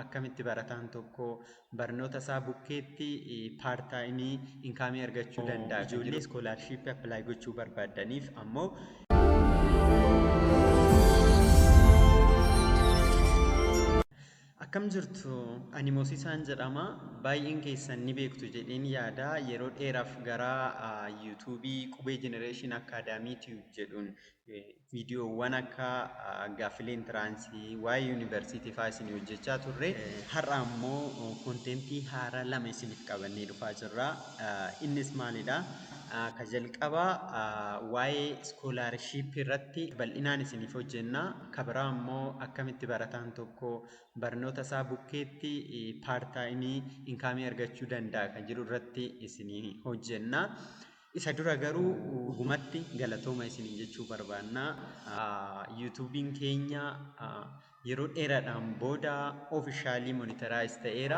akkamitti barataan tokko barnoota isaa bukkeetti part time income argachuu danda'a. Ijoollee scholarship apply gochuu barbaaddaniif ammoo Akkam jirtu? Ani Moosisaan jedhama. Baay'een keessan ni beektu jedheen yaada. Yeroo dheeraaf gara yuutuubii Qubee Generation Academy Tube jedhuun viidiyoowwan akka gaaffilee intiraansii, waa'ee yuunivarsiitii fa'aa isinii hojjechaa turre. Har'a ammoo konteentii haaraa lama isiniif qabannee dhufaa jirra. Innis maalidha? Ka jalqabaa waa'ee iskoolaarshiippii irratti bal'inaan isiniif hojjenna. Ka biraa ammoo akkamitti barataan tokko barnoota isaa bukkeetti paartaayimii inkaamii argachuu danda'a kan jedhu irratti isinii hojjenna. Isa dura garuu dhugumatti galatooma isiniin jechuu barbaanna. Yuutuubiin keenya yeroo dheeraadhaan booda ofishaalii monitaraayis ta'eera.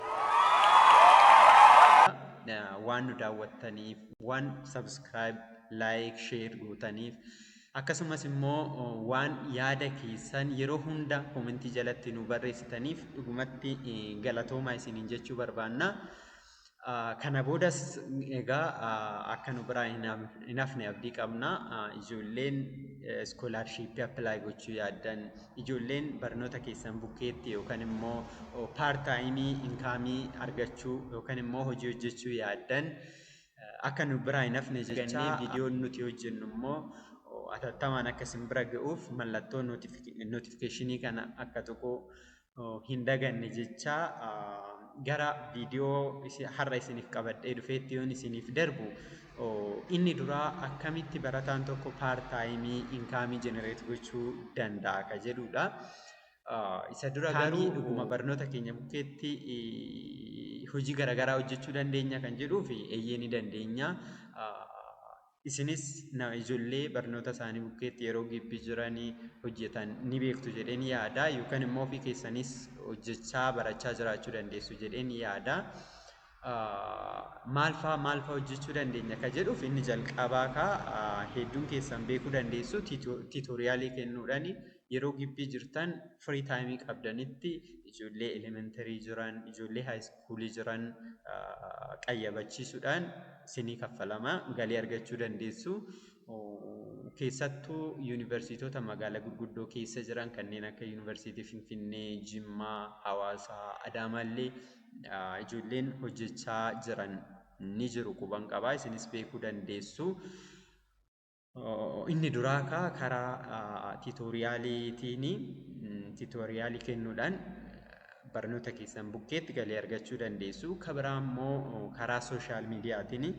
Waan nu daawwattaniif, waan subscribe, like, share gootaniif akkasumas immoo waan yaada keessan yeroo hunda komentii jalatti nu barreessitaniif dhugumatti galatoomaa isiniin jechuu barbaanna. Kana boodas egaa akka nu biraa hin hafne abdii qabna. Ijoolleen iskoolaarshiippii appilaayi gochuu yaaddan, ijoolleen barnoota keessan bukkeetti yookaan immoo paartaayimii inkaamii argachuu yookaan immoo hojii hojjechuu yaaddan akka nu biraa hin hafne jechaa viidiyoon nuti hojjennu immoo atattamaan akka isin bira ga'uuf mallattoo nootifikeeshinii kana akka tuquu hin daganne jechaa gara viidiyoo har'a isiniif qabadhee dhufeetti yoon isiniif darbu, inni duraa akkamitti barataan tokko paartaayimii inkaamii jenereet gochuu danda'a ka jedhudha. Isa dura garuu dhuguma barnoota keenya bukkeetti hojii garaagaraa hojjechuu dandeenya kan jedhuu fi eeyyee ni dandeenya. Isinis ijoollee barnoota isaanii bukkeetti yeroo gibbii jiranii hojjetan ni beektu jedheen yaada. Yookaan immoo ofii keessanis hojjechaa barachaa jiraachuu dandeessu jedheen yaada. Maal fa'aa maal fa'aa hojjechuu dandeenya ka jedhuuf, inni jalqabaa ka hedduun keessan beekuu dandeessu tiitoriyaalii kennuudhaan yeroo gibbii jirtan firii taayimii qabdanitti ijoollee elementarii jiran, ijoollee haayiskuulii jiran qayyabachiisuudhaan isinii kaffalama, galii argachuu dandeessu. Keessattuu yuunivarsiitota magaalaa gurguddoo keessa jiran kanneen akka yuunivarsiitii Finfinnee, Jimmaa, Hawaasaa, Adaamaallee ijoolleen hojjechaa jiran ni jiru, quban qabaa, isinis beekuu dandeessu. Inni duraa kaa karaa tiitooriyaaliitiin tiitooriyaalii kennuudhaan barnoota keessan bukkeetti galii argachuu dandeessu. Ka biraa immoo karaa sooshaal miidiyaatiin.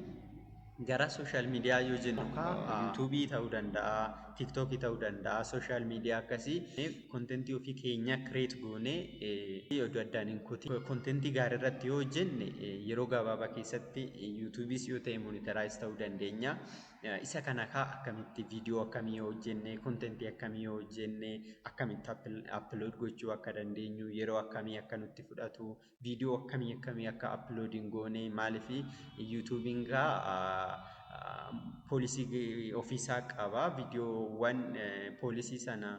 Gara sooshaal miidiyaa yoo jennu kaa yuutuubii ta'uu danda'a, tiiktookii ta'uu danda'a, sooshaal miidiyaa akkasii kontentii ofii keenya kireet goonee oduu addaan hin kutin kontentii gaarii irratti yoo hojjenne yeroo gabaabaa keessatti yuutuubiis yoo ta'e monitaraayis ta'uu dandeenya. Isa kana kaa akkamitti, viidiyoo akkamii yoo hojjenne, kontentii akkamii yoo hojjenne, akkamitti upload gochuu akka dandeenyu, yeroo akkamii akka nutti fudhatu, viidiyoo akkamii akkamii akka upload hin goone, maaliif yuutuubiin gaa poolisii ofiisaa qaba. Viidiyoowwan poolisii sana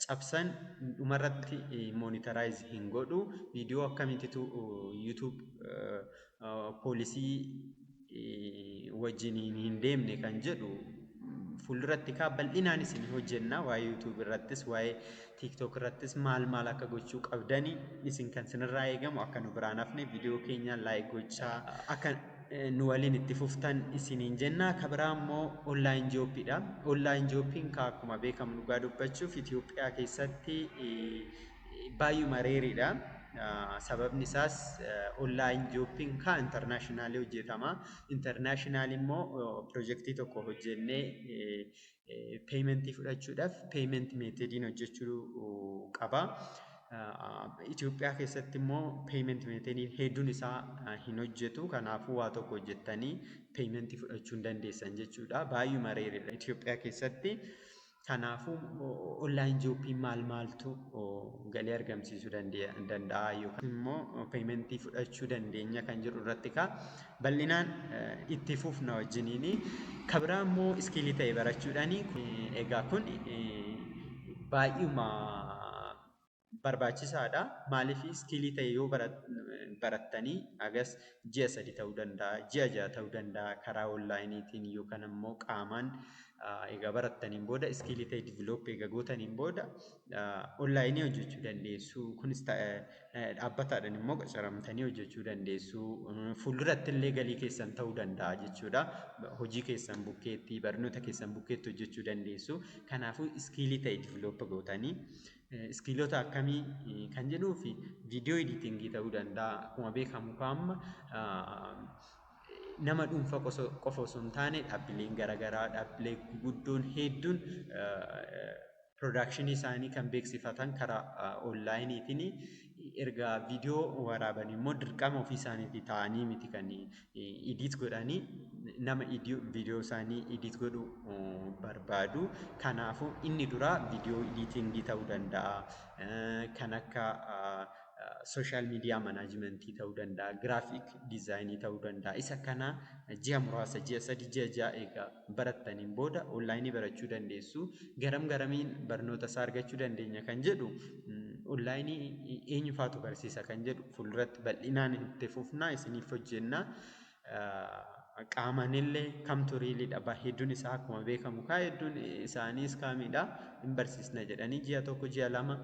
cabsan dhumarratti monitarize hin godhu. Viidiyoo akkamiititu YouTube poolisii wajjin hin deemne kan jedhu fuulduratti kaa bal'inaan isin hojjenna. Waa'ee YouTube irrattis, waa'ee TikTok irrattis maal maal akka gochuu qabdani, isin kan sinirraa eegamu akka nu biraan hafne viidiyoo keenya like gochaa akka nu waliin itti fuftan isiniin jenna. Ka biraa immoo online jobbiidha. Online jobbiin kaa akkuma beekamu dhugaa dubbachuuf Itoophiyaa keessatti baay'uma reeriidha. Sababni isaas online jobbiin kaa internationally hojjetama. International immoo pirojektii tokko hojjennee paymentii fudhachuudhaaf payment methodiin hojjechuu qaba. Itoophiyaa keessatti immoo payment methodiin hedduun isaa hin hojjetu. Kanaafuu waa tokko hojjettanii paymentii fudhachuu hin dandeessan jechuudha. Baay'uma reeriidha Itoophiyaa keessatti. Kanaafuu online jobbiin maal maaltu galii argamsiisuu danda'a yookaan immoo paymentii fudhachuu dandeenya kan jedhu irratti kaa bal'inaan itti fufna wajjiniini. Ka biraa immoo iskiilii ta'e barachuudhaani. Egaa kun baay'uma Barbaachisaadha. Maaliif, skillii ta'e yoo barattanii hagas ji'a 3 ta'uu danda'a, ji'a 6 ta'uu danda'a, karaa onlineiitiin yookaan immoo qaamaan egaa barattaniin booda, skillii ta'e develop egaa gootaniin booda onlineii hojjechuu dandeessu. Kunis dhaabbataadhaan immoo qacaramtanii hojjechuu dandeessu. Fuulduratti illee galii keessan ta'uu danda'a jechuudha. Hojii keessan bukkeetti, barnoota keessan bukkeetti hojjechuu dandeessu. Kanaafuu skillii ta'e develop gootanii, skilloota akkamii kan jedhuu fi video editingii ta'uu danda'a. Akkuma beekamu amma nama dhuunfaa qofa osoo hin taane dhaabbileen garaagaraa, dhaabbilee guguddoon hedduun productionii isaanii kan beeksifatan karaa onlineiitiin. Erga viidiyoo waraaban immoo dirqama ofii isaaniitii ta'anii miti kan edit godhanii, nama viidiyoo isaanii edit godhuu barbaadu. Kanaafuu inni duraa video editingii ta'uu danda'a. Kan akka social media managementii ta'uu danda'a. Graphic designii ta'uu danda'a. Isa kana ji'a muraasa, ji'a 3, ji'a 6 egaa barattaniin booda onlineii barachuu dandeessu. Garam garamiin barnoota isaa argachuu dandeenya kan jedhu, onlineii eenyufaatu barsiisa kan jedhu fuulduratti bal'inaan itti fufnaa, isiniif hojjenna. Qaamanillee kamtu realiidha? Hedduun isaa akkuma beekamu kaa hedduun isaanii scamiidha. Hin barsiisna jedhanii ji'a 1, ji'a 2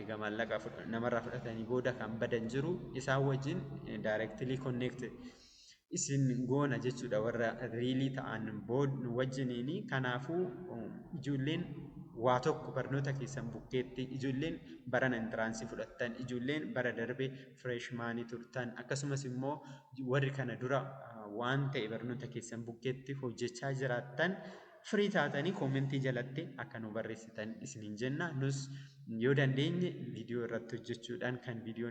egaa maallaqa namarraa fudhatanii booda kan badan jiru. Isaan wajjin directly connect isin goona jechuudha warra realii ta'an wajjiniini. Kanaafuu ijoolleen waa tokko barnoota keessan bukkeetti, ijoolleen barana entranceii fudhattan, ijoolleen bara darbe freshmanii turtan, akkasumas immoo warri kana dura waan ta'e barnoota keessan bukkeetti hojjechaa jiraattan, free taatanii commentii jalatti akka nu barreessitan isiniin jenna. Nus yoo dandeenye viidiyoo irratti hojjechuudhaan, kan viidiyoo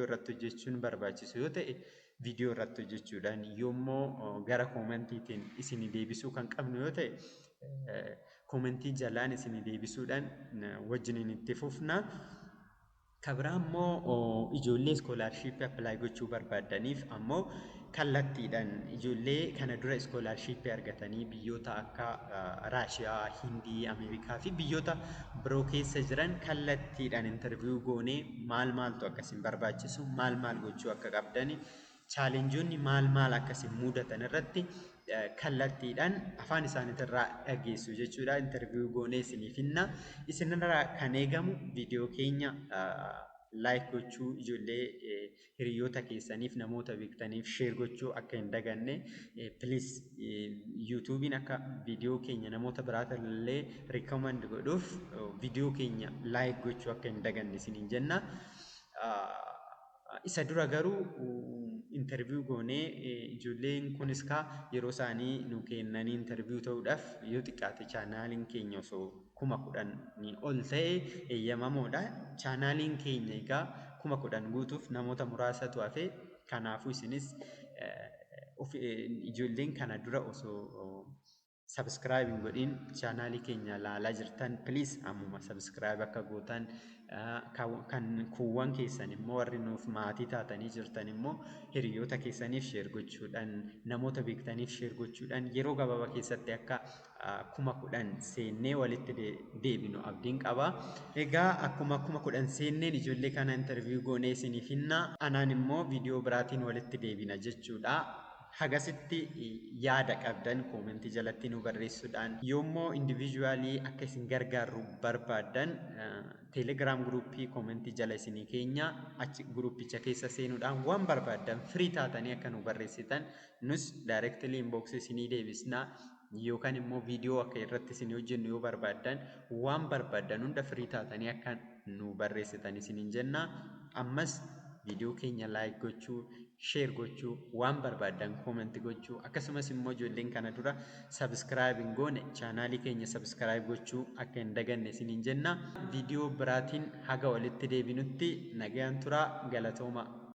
irratti hojjechuun barbaachisu yoo ta'e viidiyoo irratti hojjechuudhaan, yoommoo gara commentiitiin isinii deebisuu kan qabnu yoo ta'e commentii jalaan isinii deebisuudhaan wajjiniin itti fufna. Kan biraa immoo ijoollee scholarshipii apply gochuu barbaaddaniif ammoo, kallattiidhaan ijoollee kana dura scholarshipii argatanii biyyoota akka Raashiyaa, Hindii, Ameerikaa fi biyyoota biroo keessa jiran kallattiidhaan interview goonee maal maaltu akkasiin barbaachisu, maal maal gochuu akka qabdani, challengeoonni maal maal akkasiin mudatan irratti kallattiidhaan afaan isaaniitirraa dhageessu jechuudha. Interview goonee isiniif hinna. Isinirraa kan eegamu viidiyoo keenya like gochuu, ijoollee hiriyoota keessaniif, namoota beektaniif share gochuu akka hin daganne, please. YouTubeiin akka viidiyoo keenya namoota biraatillee recommend godhuuf viidiyoo keenya like gochuu akka hin daganne isiniin jenna. Isa dura garuu interview goonee, ijoolleen kunis kaa yeroo isaanii nu kennanii interview ta'uudhaaf yoo xiqqaate channeliin keenya osoo 10,000 ol ta'e eeyyamamoodha. Channeliin keenya egaa 10,000 guutuuf namoota muraasatu hafe. Kanaafuu isinis ijoolleen kana dura osoo subscribe hin godhin channelii keenya ilaalaa jirtan, please ammuma subscribe akka gootan, kan kuuwwan keessan immoo warri nuuf maatii taatanii jirtan immoo hiriyoota keessaniif share gochuudhaan, namoota beektaniif share gochuudhaan yeroo gabaabaa keessatti akka 10,000 seennee walitti deebinu abdiin qaba. Egaa akkuma 10,000 seenneen ijoollee kana interview goonee isiniif hinna. Anaan immoo viidiyoo biraatiin walitti deebina jechuudha. Hagasitti yaada qabdan commentii jalatti nu barreessuudhaan, yoommoo individualii akka isin gargaarru barbaaddan Telegram groupii commentii jala isinii keenya, achi groupicha keessa seenuudhaan waan barbaaddan free taatanii akka nu barreessitan, nus directly inboxii isinii deebisnaa, yookaan immoo viidiyoo akka irratti isin hojjennu yoo barbaaddan, waan barbaaddan hunda free taatanii akka nu barreessitan isiniin jenna. Ammas viidiyoo keenya like gochuu, share gochuu, waan barbaaddan comment gochuu, akkasumas immoo ijoolleen kana dura subscribe hin goone channelii keenya subscribe gochuu akka hin daganne isiniin jenna. Viidiyoo biraatiin haga walitti deebinutti nagayaan turaa, galatooma.